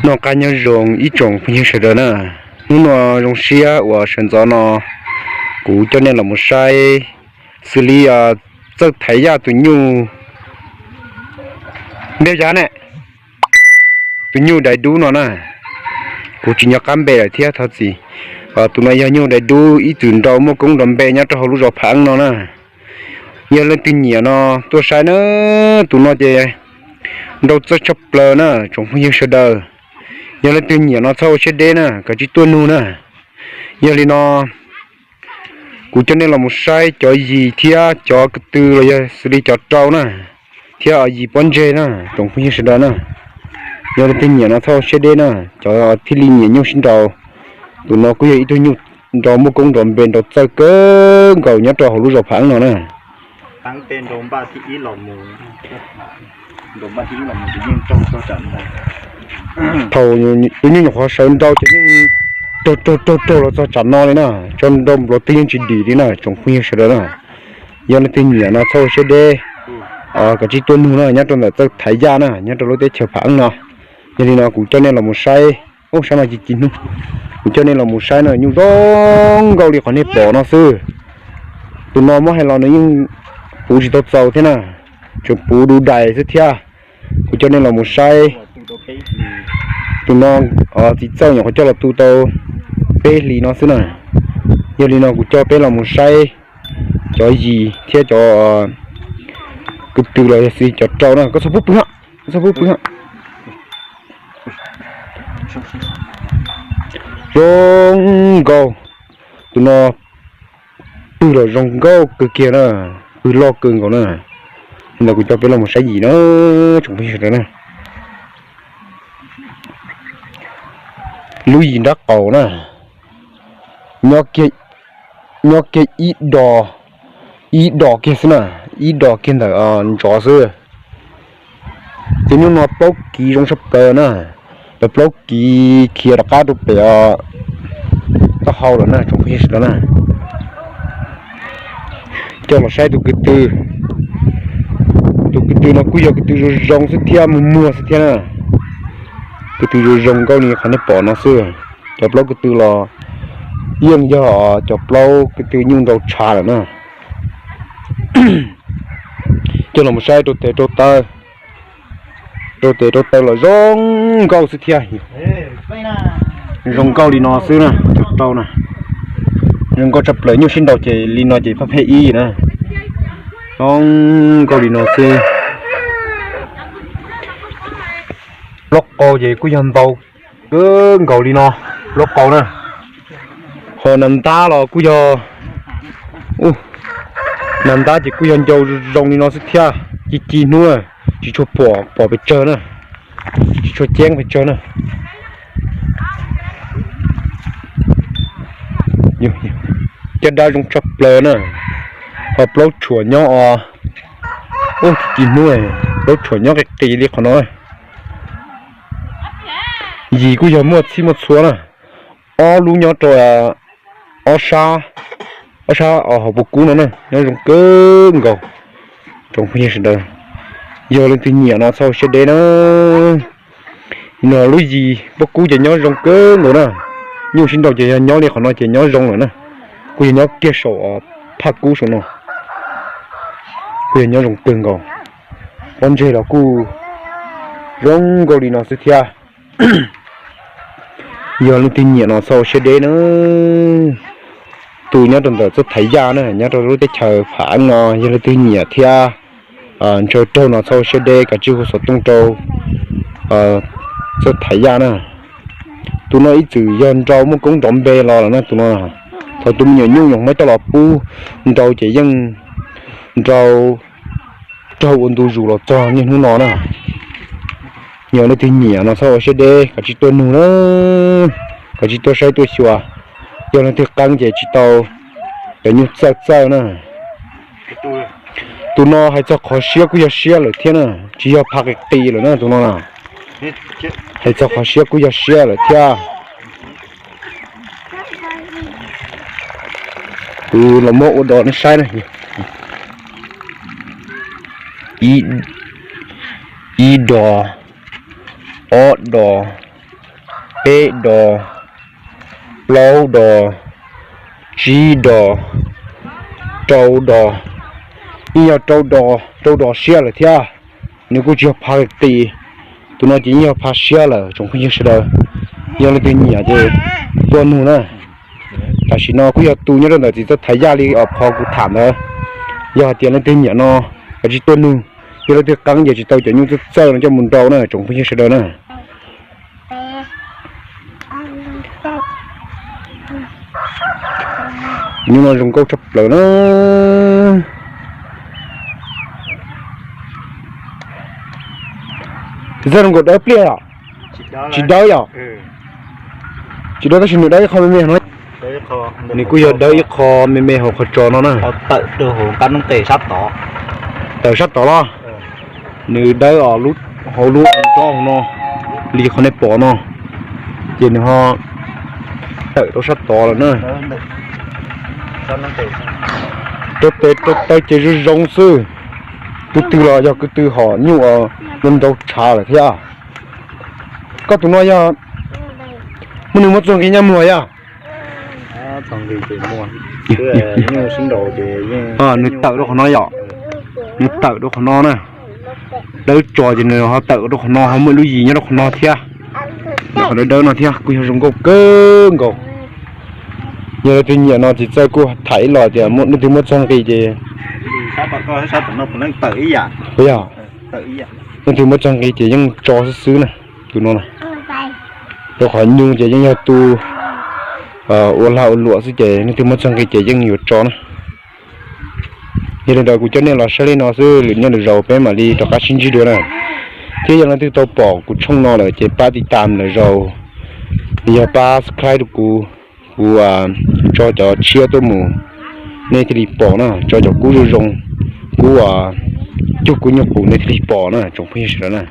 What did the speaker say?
Noj qab nyob zoo ib tsoom phooj ywg sawv daws na. Hnub no zoo siab uas sawv ntxov no kuv coj nej los mus saib xws li txawj thaiv yaj tus nyuj npe cas ne, tus nyuj dais dub no na. Kuv tsis nco qab npe lawm thiab thov txim. Tus no yog nyuj dais dub ib txwm nrau muaj koob nrov npe nyob rau hauv lub zos Phav Eeb no na. Yog leej twg nyiam no tuaj saib na, tus no ces nrau txawj tshaj plaws na tsoom phooj ywg sawv daws. Yog leej twg nyiam no txhob ua siab deb na, kav tsij tuaj nug na. Yog li no kuv coj nej los mus saib cov yis thiab cov ko tw los yog xws li cov rau na, thiab yis pob ntseg na tsoom phooj ywg sawv daws na. Yog leej twg nyiam no txhob ua siab deb na, cov thiaj li nyiam nyuj sib nraus. Tus no kuj yog ib tug nyuj nrau muaj koob nrov npe nrau txawj kawg nkaus nyob rau hauv lub zos Phav Eeb no na. Thaum tus nyuj nyuam qhuav sawv nrau ces yeej raug raug raug raug los txog tsam no li na, tso nrau nplov twg yeej tsis dim li na tsoom phooj ywg sawv daws na. Yog leej twg nyiam no txhob ua siab deb, kav tsij tuaj nug na nyob rau ntawm txawj thaiv yaj na nyob rau lub teb chaws Phav Eeb no. Yog li no kuv coj nej los mus saib, ub sab no ci ci hnub, kuv coj nej los mus saib no nyuj zoo nkauj li qhov nej pom no xwb. Tus no muab hais los nws yeej puv tsis tau txaus thiab na, tseem puv du dais xwb thiab. Kuv coj nej los mus saib, tus no txiv txawj nyuam qhuav coj los tu tau peb hlis no xwb na. Yog li no kuv coj peb los mus saib cov yis thiab cov ko tw los yog xws li cov rau na, koj txhob pub pw, koj txhob pub pw. Zoo nkauj, tus no pw los zoo nkauj kawg kiag na, pw loj kawg nkaus na. Li ntawd kuv coj peb los mus saib yis na tsoom phooj ywg sawv daws na. Lub yis nrab qaum na, nyob kiag ib do, ib do kiag xwb na, ib do kiag ntawm ntxov xwb. Ces nyuj no plaub kiv zoo tshaj plaws na, plaub kiv khiav rov qab rau pem taub hau lawm na tsoom phooj ywg sawv daws na. Coj los saib tus ko tw, tus ko tw no kuj yog ko tw zoo zoo xwb thiab muag muag xwb thiab na. Ko tw zoo zoo nkauj li qhov nej pom no xwb. Cov plaub ko tw los yeej yog cov plaub ko tw nyuj nrau tshav lawm na. Coj los saib rau tes rau taw, rau tes rau taw los zoo nkauj xwb thiab. Zoo nkauj li no xwb na, cov rau na. Zoo nkauj tshaj plaws, nyuj sib nraus ces li no ces phab phem ib na. Zoo nkauj li no xwb. Plaub qau ces kuj yog ntau kawg nkaus li no, plaub qau na. Ho nas ntab los kuj yog, nas ntab ces kuj yog ncau zoo li no xwb thiab, ci ci hnub tsis tshua pom pom pes tsawg na, tsis tshua ceeb pes tsawg na. Caj dab zoo tshaj plaws na, ho plaub tshuam nyob os, ci ci hnub, plaub tshuam nyob qis qis li qhov no. Yis kuj yog muaj txhij muaj txhua na, ob lub nyob rau ob sab, ob sab hauv puv kub no na, nyob zoo kawg nkaus. Tsoom phooj ywg sawv daws, yog leej twg nyiam no txhob ua siab deb na. No lub yis puv kub ces nyob zoo kawg nkaus na, nyuj sib nraus ces yog nyob li qhov no ces nyob zoo lawm na, kuj yog nyob kiag saum phaj kub saum no, kuj yog nyob zoo kawg nkaus. Pob ntseg los kuj zoo nkauj li no xwb thiab. Yog leej twg nyiam no txhob ua siab deb na. Tus nyob rau ntawm txawj thaiv yaj na, nyob rau lub teb chaws Pham Eeb no, yog leej twg nyiam thiab ntshaw raug no txhob ua siab deb, kav tsij hu xov tooj rau txawj thaiv yaj na. Tus no ib txwm yog nrau muaj koob nrov npe los lawm na tus no. Thaum tus me nyuam nyuj nyuam muab coj los pub nrau ces yeej nrau raug ua ntu zus los txog niaj hnub no na. Yog leej twg nyiam no txhob ua siab deb, kav tsij tuaj nug na, kav tsij tuaj saib tuaj xyuas. Yog leej twg qeeb ces tsis tau cov nyuj txawj txawj na. Tus no hais txog qhov siab kuj yog siab lawm thiab na, tsis yog pha qis qis lawm na tus no na. Hais txog qhov siab kuj yog siab lawm thiab. Kuv los muab ua do nej saib na. Ib dos, ob dos, Peb dos, plaub dos, tsib dos, rau dos. Yeej yog rau dos, rau dos siab lawm thiab. Nws kuj tsis yog pha qis, tus no ces yeej yog pha siab lawm tsoom phooj ywg sawv daws. Yog leej twg nyiam ces tuaj nug na. Tam sim no kuj yog tu nyob rau ntawm txiv txawj thaiv yaj li os phov kuv tham ntawd. Yog hais tias leej twg nyiam no, kav tsij tuaj nug. Yog leej twg qeeb ces tsis tau cov nyuj txawj txawj no coj mus nrau na tsoom phooj ywg sawv daws na. Nyuj no zoo nkauj tshaj plaws na. Txiv txawj zoo nkauj dawb pliaj yom? Tsis dawb yom? Tsis dawb tab sis nws dawb ib qho me me no. Nws kuj yog dawb ib qho me me hauv qhov tsos no na. Tawm sab tod los. Nws dawb os lub, hauv lub nrob no, li qhov nej pom no, ces nws ho tawm rau sab tod lawm na. Rau tes rau taw ces zoo zoo xwb. Kwv tw los yog kwv tw hom nyuj ua nrau tshav lawm thiab. Koj tus no yog muaj nws muab txog nqi nyaj muag yog? Nws tawm rau qhov no yom, nws tawm rau qhov no na. Dawb tso ces nws ho tawm rau qhov no, ho muaj lub yim nyob rau qhov no thiab. Qhov dawb dawb no thiab kuj yog zoo nkauj kawg nkaus. Yog leej twg nyiam no txiv txawj kuj tham ib los tias leej twg muab txog nqi ces, yog, leej twg muab txog nqi ces yeej tso xwb xwb na. Tus no rau qhov nyuj ces yeej yog tu ua lag ua luam xwb ces leej twg muab txog nqi ces yeej yuav tso na. Yog li ntawd kuv coj nej los saib li no xwb, lwm hnub lwm zaus peb mam li rov qab sib ntsib dua na. Thiab yog leej twg tau pom kuv tshooj no lawm ces pab tiv tam lawm zaus, yog pab subscribe rau kuv, kuv tso cov tshiab tuaj mus nej thiaj li pom na, tso cov kub zoo zoo, kub cug kub nyuj qus nej thiaj li pom na tsoom phooj ywg sawv daws na.